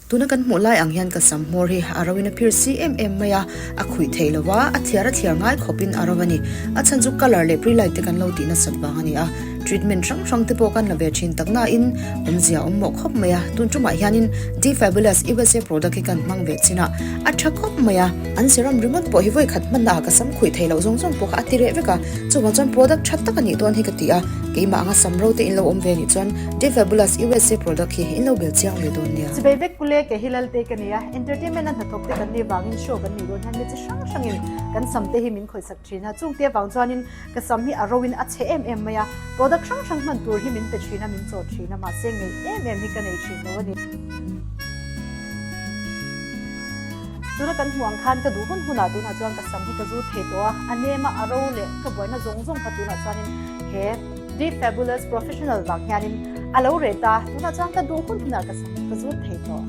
Tuna kan hmuh lai ang hian ka sam hmawr hi a ro in a phir si em em mai a, a khuih theih lo a, a thliar a thliar ngai khawp in a ro a ni. A chhan chu colour leh pre-light te kan lo tih nasat vang a ni a, treatment hrang hrang te pawh kan la ve thin tak na in awmzia a awm mawh khawp mai a. Tun tumah hian in D-Fabulous USA product hi kan hmang ve chin a, a tha khawp mai a. An serum ringawt pawh hi vawi khat hmanna ah ka sam khuih theih loh zawng zawng pawh kha a ti reh vek a, chuvang chuan product tha tak a nih dawn hi ka ti a, keimah anga sam ro te in lo awm ve nih chuan D-Fabulous USA product hi in lo bel chiang ve dawn nia. Chibei vek kule ke hi Lalte ka ni a, entertainment a hnathawk te kan nih vangin show kan nih dawn hian mi chi hrang hrangin kan sam te hi min khawihsak thin a, chungte avang chuanin Ka sam hi a ro in a chhe em em mai a, product hrang hrang hman tur hi min pe thin a, min chaw thin a, mahse ngei em em hi ka nei thin lo a ni. Tuna kan hmuh ang khan ka duh hun hunah tunah chuan ka sam hi ka zu thei tawh a, a nem a, a ro leh ka buaina zawng zawng kha tunah chuanin he Deep Fabulous Professional vang hianin a lo reh ta, tunah chuan ka duh hun hunah ka sam hi ka zu thei tawh.